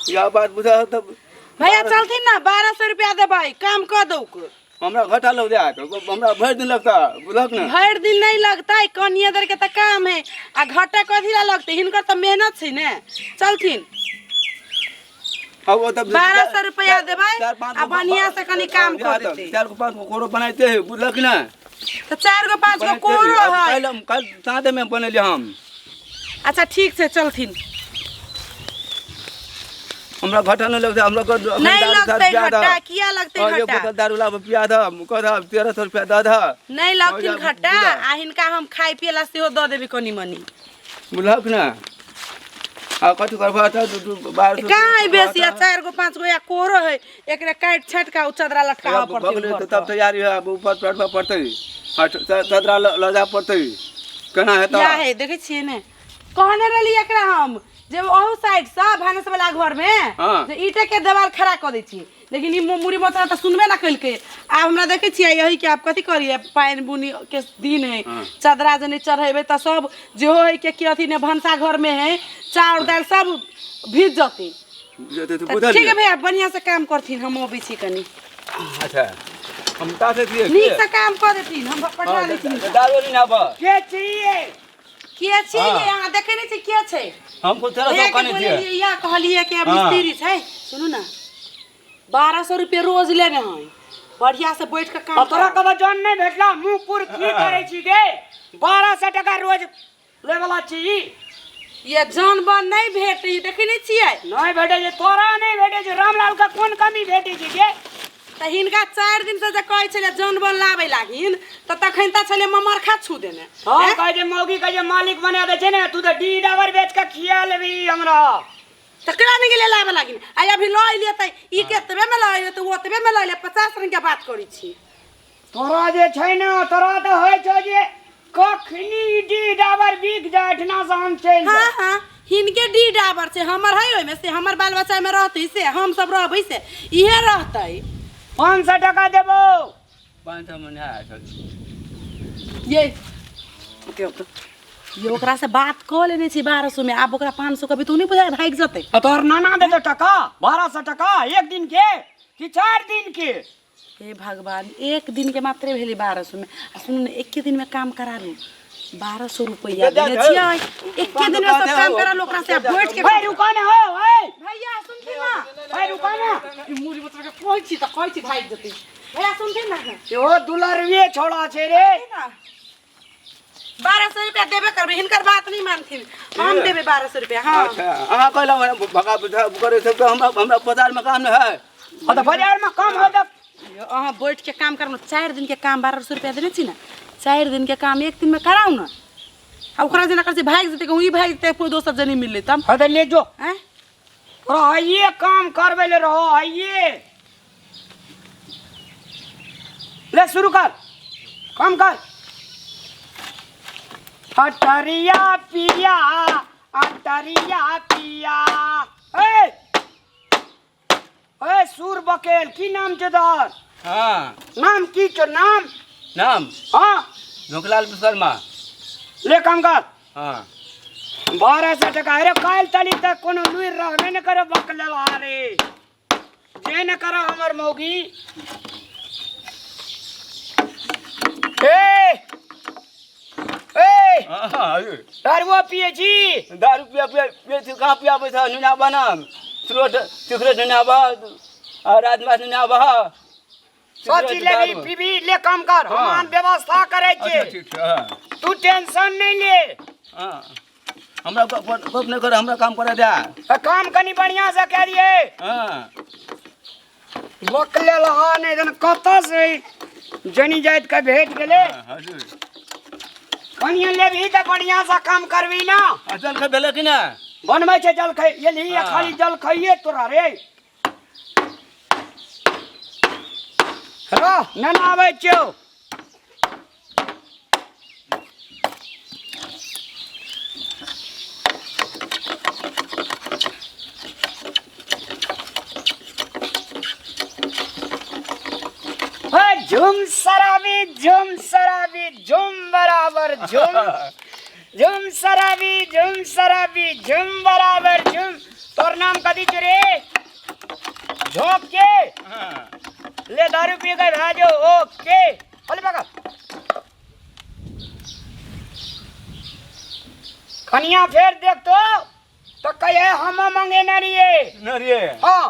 यह बात बुझा तब। भैया, चलथिन ना, 1200 रुपया देबै, काम कऽ दौ। हमरा घाटा लग जायत, हमरा भरि दिन लगता, बुझलक ने? भरि दिन नहीं लगतै, कनिए देर के तऽ काम है। आ घाटा कथी ला लगतै? हिनकर तऽ मेहनत छै ने। चलथिन। अब वो तब 1200 रुपया देबै चार पाँच आ गो बढ़िया से कनी काम कऽ देतै। चार गो पाँच गो कोरो बनाते है, बुझलक ने? तऽ चारि गो पाँच गो बनाते कोरो है। अब है। काल्हि काल्हि साँझे में बनेलियै हम। अच्छा, ठीक छै, चलथिन। हमरा घाटा नहीं लगता, हमरा को नहीं लगतै घाटा, किया लगतै एक घाटा? बोतल दारू लाब, पिया दह, कह दह, 1300 रुपया दऽ दह। नहीं लगथिन और घाटा। बुझा। आ हिनका हम खाय पिए ला सेहो दऽ देबै कनी मनी। बुझलक ने? आ कथी करबह तऽ दू दू 1200। कहाँ है बेसी? आ चारि गो पाँच गो या कोरो है, एकरा काटि छाटि कऽ ओ चदरा लटकाबऽ भऽ पड़तै गेलै घर तऽ तब पर। तैयारी है, आब ऊपर चढ़बऽ पड़तै आ चदरा लऽ जाय पड़तै, केना हेतै? या है, देखै छियै ने, कहने रहली एकरा हम जे अहू साइड से भानस वाला घर में जे ईटे के देवाल खड़ा कऽ दै छी, लेकिन ई मुड़ी मोचरा तऽ सुनबे ना केलकै। आब हमरा देखै छियै यही के आब कथी करियै? पानि बुनी के दिन है। चदरा जे नहि चढ़ेबै तऽ सब जेहो है के की अथी ने भनसा घर में है, चाउर दालि सब भीज जतै। जेतै तऽ तऽ बुझलियै। ठीक है भैया, बढ़िया से काम करथिन, हम अबै छी कनी। अच्छा, हम तासे छियै। नीक से काम कऽ देथिन, हम पठा दै छी हिनका। दारू नहि आबऽ। के छियै? के छियै? ये अहाँ देखै नहि छी के छै? हम को 1300 भैया के कहने छियै। बोललियै या कहलियै कि हाँ। मिस्त्री छै। सुनू ने, 1200 रुपये रोज लेने है, बढ़िया से बैठ के काम आ तोरा कर। कतऽ जन नहि भेटला? मुँह पुर की करै छी गे? 1200 टका रोज लेवला छी। ये जान बन नहीं भेटै, देखै नहि छियै? नहि भेटै छै तोरा, नहि भेटै छै। रामलाल के कोन कमी भेटै छै गे? तऽ हिनका 4 दिन से जे कहै छलै जन बन लाबै लागिन, तऽ तखन तऽ छलै ममरखा छू देने। हम कहै छै मौगी के जे मालिक बना दै छै ने, तू तऽ डी डाबर बेच के खिया लेबही हमरा। तकरा नहि गेलै लाबै लागिन। आ अभी लऽ एलियै तऽ ई केतबे में लऽ एलियै तऽ ओतबे में लऽ एलियै, 50 रंग के बात करै छी। तोरा जे छै ने, तोरा तऽ होइ छौ जे कखनी डी डाबर बिक जाय, एठना से हम चलि हाँ जाय। हाँ, हिनके डी डाबर छै, हमर है ओहिमे से? हमर बाल बच्चा मे रहतै से हम सब रहबै से इहे रहतै। 500 टका देबो। 500 में नहि आयल। ये के तो ये ओकरा से बात कऽ लेने छी 1200 में। आब ओकरा 500 कभी तू नहीं बुझाय, भागि जेतै। आ तोहर नाना देतो टका 1200 टका एक दिन के कि 4 दिन के? हे भगवान, एक दिन के मात्रे भेलै 1200 में। आ सुनू ने, एके दिन में काम करा लू, 1200 रुपैआ देने छियै, एके दिन में सब काम करा लू ओकरा से आ बैठ के। भाई, रुका ना हो, ए। भैया, सुनथिन ना। भाई, रुका ना। ई मुड़ी मतलब के कहै छी तऽ कहै छी भागि जेतै। भैया, सुनथिन ना। यो दुलरवे छोड़ा छै रे। 1200 रुपया देबे करबै, हिनकर बात नहीं मानथिन, हम देबै 1200 रुपया। हाँ। अच्छा, अहाँ कहलहुँ भगा करै छै तऽ हमरा हमरा बाजारमे काम नहि है। हाँ तऽ बाजारमे काम हो तऽ अहाँ बैठ के काम करब, 4 दिन के काम 1200 रुपया देने छी ने, 4 दिन के काम एक दिन में कराउ ने। आ ओकरा जेना करै छै, भागि जेतै कहूँ, ई भागि जेतै, कोइ दोसर जनी मिललै तब। हाँ तऽ ले जो। आँय? तोरा आइए काम करबै ले रहो, आइए ले शुरू कर, काम कर। अटरिया पिया, अटरिया पिया, ए ए सुर बकेल, की नाम छौ तोहर? हाँ। नाम की छौ, नाम? नाम? हाँ। झोंकलाल विश्वकर्मा। ले काम कर। हाँ। 1200 टका। अरे काल्हि तली तक कोनो लुरि रहबे नहि करो बकलेला रे, जे न करो हमर मौगी। ए ए। हाँ। दारुओ पिए छी? दारू पिया पिया पिए छी, कहाँ पियाबै छ? नुना बना सिगरेट, सिगरेट नुना बा आ रात में नुना बा। सब चीज लेबी पीबी? ले काम कर। हाँ। हम व्यवस्था करै छी। अच्छा, ठीक छै। हाँ। तू टेंशन नहीं ले। हाँ, हमरा गप नहि कर, हमरा काम करे दे। आ काम कनी बढ़िया से करिए। हाँ। बकले लहा नहीं जन कतऽ से जनी जाइत के भेट गेलै। हाँ, हजुर। कनिए लेबही तऽ बढ़िया से काम करबी ना। आ जलखै भेलै कि नहि? बनबै छै जलखै, एलही हाँ। खाली जलखैये तोरा रे। रह, नना आबै छियौ। हे झुम शराबी, झुम शराबी, झुम बराबर झुम, झुम शराबी, झुम शराबी, झुम बराबर झुम। तोर नाम कथी छौ रे? झोंक के। हाँ। ले दारू पी के भए जो। ओके होले बका। कनिया फेर देख तो कहे हम मंगे न रहिए। नारियल। हाँ।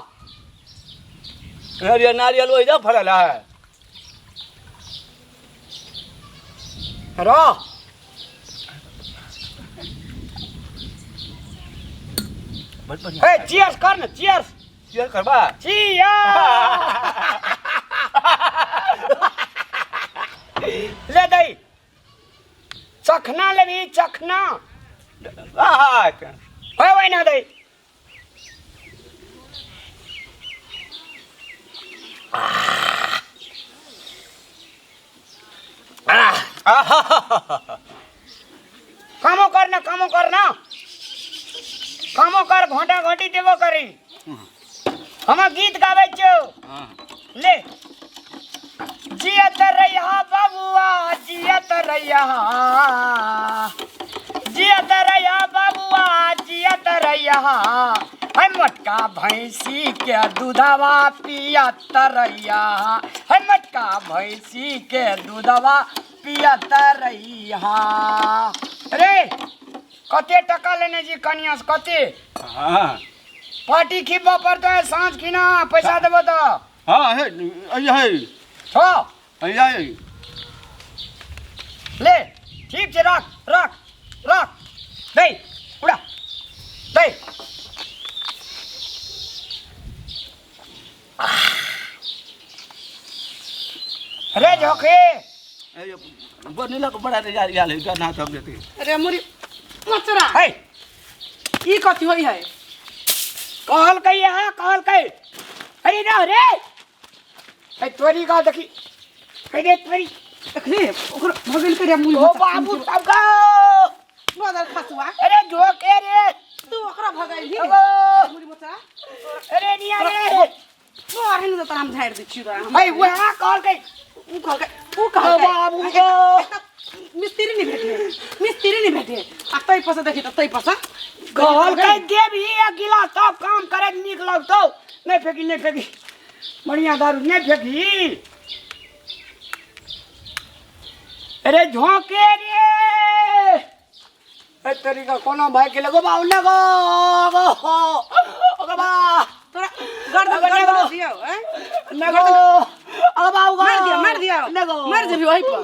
नारियल नारियल वही जा फड़ल है। रो। बड़ बढ़िया। ए चीयर्स कर ना, चीयर्स। चीयर्स करबा? चीयर्स। ले दई। चखना लेबी, चखना। आहा। होय वही ना दई। कामो करना, कामो करना, कामो कर, घोंटा घोंटी देबो करी। हम गीत गाबै छियौ। ले। जियत रहिया बबुआ, जियत रहिया, जियत रहिया बबुआ, जियत रहिया। है मोटका भैंसी के दूधवा पियत रहिया, है मोटका भैंसी के दूधवा पियत रहिया। रे कते टका लेने छी कनिया से, कते? हाँ। पार्टी खिबऽ पड़तौ साँझ खिना, पैसा देबो तऽ। हाँ, हे, अइया हे। छौ। अइया हे। ले, ठीक छै, राख, राख, राख। दे, उड़ा। दे। रे झोंके। बनेला को बड़ा यार यार है ना सब देते। अरे मुरी मचरा। हे। ई कथी होई है? कहल कई है, कहल कई। अरे ना रे। ए तोरी का देखी। अरे तोरी। देखी ओकर भगल के रे मुरी। ओ बाबू सब का। मदर खसुआ। अरे झोंके रे। तू ओकरा भगैली। अगो। मुरी मचरा। अरे निया रे। तो आहिन त हम झाड़ दै छी तोरा। ए वहा कहल कई। उ कहल कई, उ कहल कई। ओ बाबू गो। मिस्त्री नहीं भेटे, मिस्त्री नहीं भेटे। आ तै पसा देखी त तै पसा। कहल कई देबही एक गिलास तब काम करे नीक लगतौ। नहीं फेंकी, नहीं फेंकी, बढ़िया दारू नहीं फेंकी। अरे झोंके रे। ए तरीका कोनो भाई के लगो बाबू लगो, गो, गो, बा। तोरा गर्दन, अगर गर्दन लगो। दियौ, हैं? लगो, अगर बाबू गो। मार दिया, मार दिया। लगो। मर जेबी वही पर।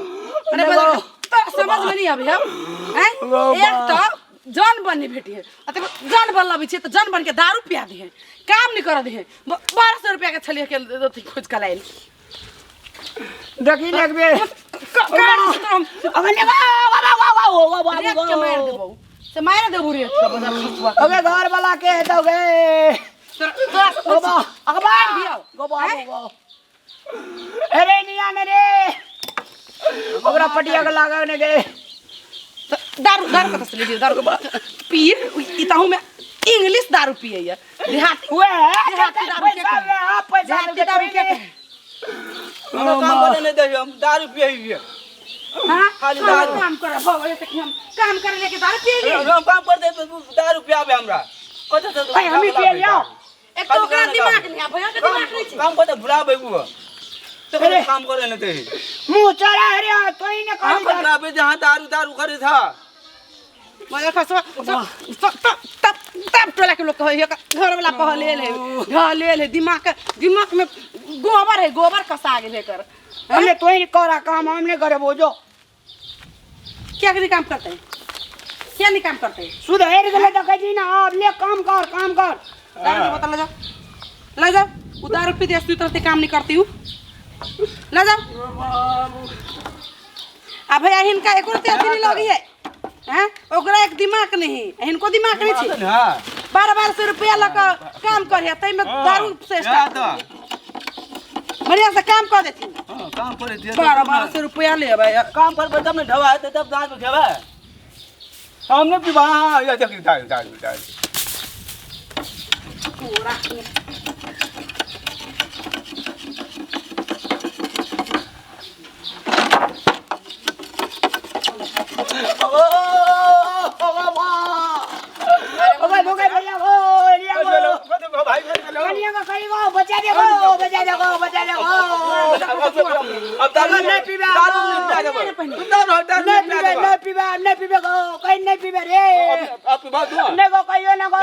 अरे लगो। बदल, तोरा समझ में नहीं आबी हम, हैं? गो एक बा। तो जन बन नहीं भेटी है। आ तक जन बन लबी छै त जन बन के दारू पिया दिहे, काम नहीं कर दिहे। 1200 रुपया के छलिए के अथी खोज के लाइल। देखी ने एक बेर। हम अगर लगो, बाबा, बाबा, बाबा, बाबा, रेत के मार देबौ। से मार देबौ रेत के बदल खसुआ। अबे घर वाला के हेतौ गे। तोरा गो बा, अगर बा। मार दियौ। गो बाबू, गो। अरे निया ने रे। ओकरा पटिया के लागल ने गे। दारू, दारू कतऽ से लेलियै? दारू पिए, ई तहु में इंग्लिश दारू पिए ये। देहाती, उहे, देहाती दारू के पैसा कहै। उहे, हाँ, पैसा देहाती देलकै दारू के कोई कहै। हम काम करे नहीं दे, हम दारू पिए हियै। हाँ? खाली हम दारू। काम करे, भऽ गेलै तऽ हम काम करे लेके दारू पिए हियै। हम काम करते तो दारू पियाबे हमरा। कतऽ से भाई, हमी पिए लियौ। एक तऽ ओकरा दिमाग नहि आबै, अहाँके दिमाग नहि छै। काम करते भुलाबै उ। तो अरे। काम करे नहीं दे। मुँह चढ़ा रे, तोही ने हम कहली दारू। भुलाबै जहाँ दारू दारू करे था। मगर खसुआ, तब, तब टोला के लोग कहै है, घर वाला पहले ले, घर ले ले, दिमाग में गोबर है, गोबर कसा गेल एकर। हमने तोही ने करा काम, हमने करे बोझो। क्या नहीं काम करते? क्या नहीं काम करते? सुधर गेलै देखै छी ना, आब ले काम कर, काम कर। दारू के बोतल ले जाओ, ले जाओ। उ दारू पी दे, सुत रहते काम नहीं करती हूँ। ले जाओ। आ भैया हिनका एको रत्ती अथी नहीं लगी है, हैं? ओकरा एक दिमाग नहीं, हिनको दिमाग नहीं छै। हाँ। 1200 रुपया लऽ कऽ काम करिहे, ताहिमे हाँ। दारू से इएह स्टार्ट तऽ। बढ़िया से काम कऽ देथिन। हाँ, काम करै छियै तऽ 1200 रुपया लेबै। काम करबै तब ने ढबा हेतै, तब साँझमे खेबै। हम नहि पीबै, हाँ, हाँ, देखी, दारू, दारू, दारू। पूरा। ओ, ओ, बाबा। ओ, भाई, भैया, ओ, एलिया, ओ। कनिया का कही गो बचा दे गो बचा दे गो बचा दे गो। अब दारू नहीं पीबे, दारू नहीं पिया देबो। दारू दारू नहीं नहीं पिया पीबे देबो। नहीं पीबे नहीं पीबे गो कहीं नहीं पीबे रे। अब पिबा तू। नहीं गो कहियो ना गो।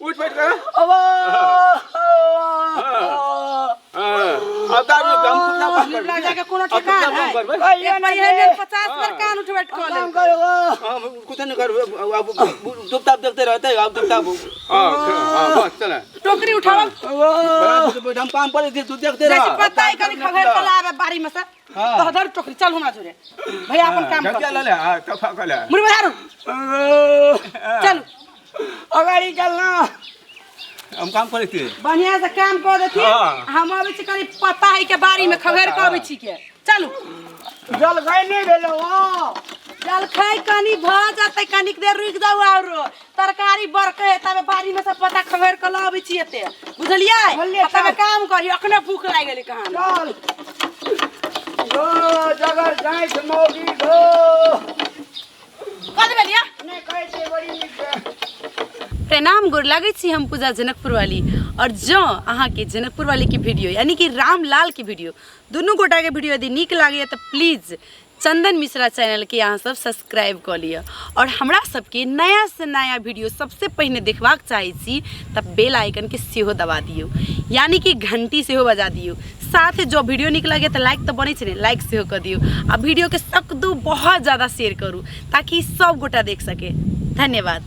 उठ बैठ कर। ओ अब दारू हम कुत्ता काम करबै। लग जाके कोनो अब कुत्ता ठेकान काम है। करबै। कहियो एक ना महीने रे। में 50 बार कान उठ बैठ कऽ काम लेलकै। करो गो। हम कुछ नहीं करबै। अब चुपचाप देखते रहते हैं, अब चुपचाप। हाँ हाँ बस चल। टोकरी उठाओ। हम काम करे थे, तू देखते जैसे रह। पता है कनी खगैर कल आवे बाड़ी में से। हाँ। तो धर टोकरी चल हमरा जोरे भैया अपन काम ढकिया कर। ले ले, हाँ तफा कर ले। मुड़ी बजारू चल। अगाडि चलना। हम काम करे थे। बढ़िया से काम कर देती। हाँ। हम अबै छी कनी पता है के बाड़ी में खगैर के अबै छी के। चलू। जलखै नहि भेलो हो। जलखै कनी भऽ जेतै, कनिक देर रुकि जाउ आरो। तरकारी बरकै है तबे बाड़ी में से पत्ता खगैर के लऽ अबै छी एते। बुझलियै? बुझलियै, आ तबे चल। काम करी, अखने भूख लागि गेलै कहाँ। चल। गो जगर जाँच मौगी गो। कऽ देबै लिअ। नहि कहै छै बड़ी नीक। प्रणाम गोर लागै छी, हम पूजा जनकपुर वाली। और जँ अहाँके जनकपुर वाली के वीडियो यानी कि रामलाल के वीडियो दुनू गोटाके वीडियो यदि नीक लागैए तऽ प्लीज चंदन मिश्रा चैनलके अहाँ सब सब्सक्राइब कऽ लिअ। और हमरा सबके नया से नया वीडियो सबसे पहिने देखबाक चाहै छी तऽ बेल आइकनके सेहो दबा दियौ, यानी कि घंटी सेहो बजा दियौ। साथ जो वीडियो नीक लगे तऽ लाइक तऽ बनै छै ने, लाइक सेहो कऽ दियौ आ वीडियोके सकदू बहुत ज़्यादा शेयर करू ताकि सब गोटा देख सके। धन्यवाद।